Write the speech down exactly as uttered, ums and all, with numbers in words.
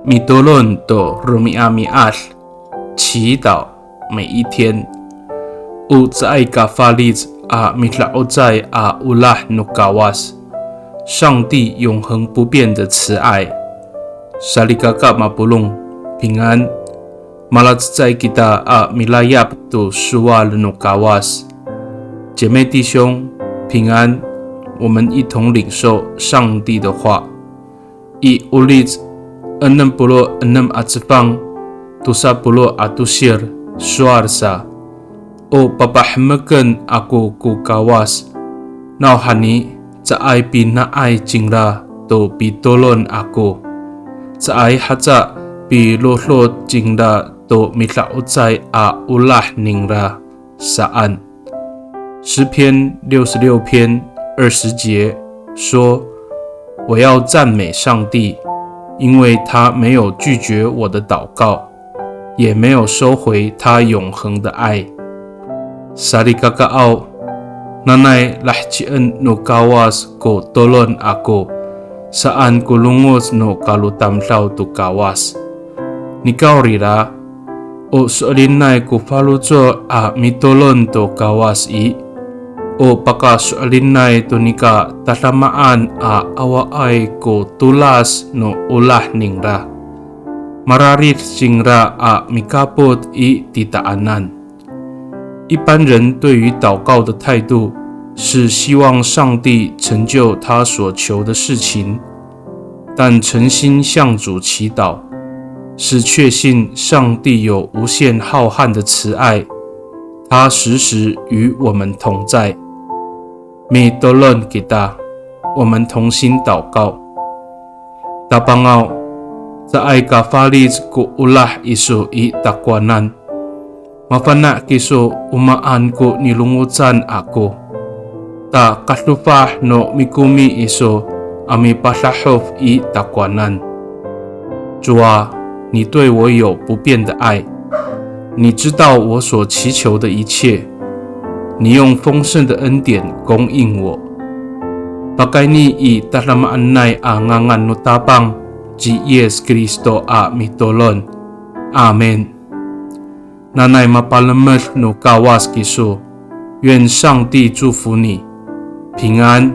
Mitolon to romi'ami'ad, 祈祷每一天。O caay ka falic a mida'ocay a olah no Kawas, 上帝永恒不变的慈爱。Salikaka mapolong, 平安。Malacecay kita a milayap to sowal no Kawas. 姐妹弟兄，平安。我们一同领受上帝的话。I Olic enem polo' enem a cefang, tosa polo' a tosir, sowal sa, o papahemeken ako ko Kawas. Nawhani, caay pina'ay cingra to pitolon ako. Caay haca pilodod cingra to mida'ocay a olah ningra saan. 诗篇六十六篇二十节说：我要赞美上帝，因为他没有拒绝我的祷告，也没有收回他永恒的爱。Salikakaaw, nanay lahecien no Kawas ko tolon ako, saan ko longoc no kalotamdaw to Kawas. Nikawrira, o so'elinay ko faloco' a mitolon to Kawas i, o pakaso'elinay to nika tadamaan a awaay ko tolas no olah ningra. Mararid cingra a mikapot i titaanan. 一般人对于祷告的态度是希望上帝成就他所求的事情，但诚心向主祈祷，是确信上帝有无限浩瀚的慈爱，他时时与我们同在。Mitolon kita, 我们同心祷告。Tapangaw, caay ka falic ko olah iso i takowanan. Mafana' kiso o maan ko nilongocan ako. Ta kadofah no mikomi iso a mipadahof i takowanan. 主啊，你对我有不变的爱，你知道我所祈求的一切，你用丰盛的恩典供应我。Pakayni i tadamaanay a ngangan no Tapang ci Yis Kristo a mitolon. Amin. Nanay mapalemed no Kawas kiso. 愿上帝祝福你，平安。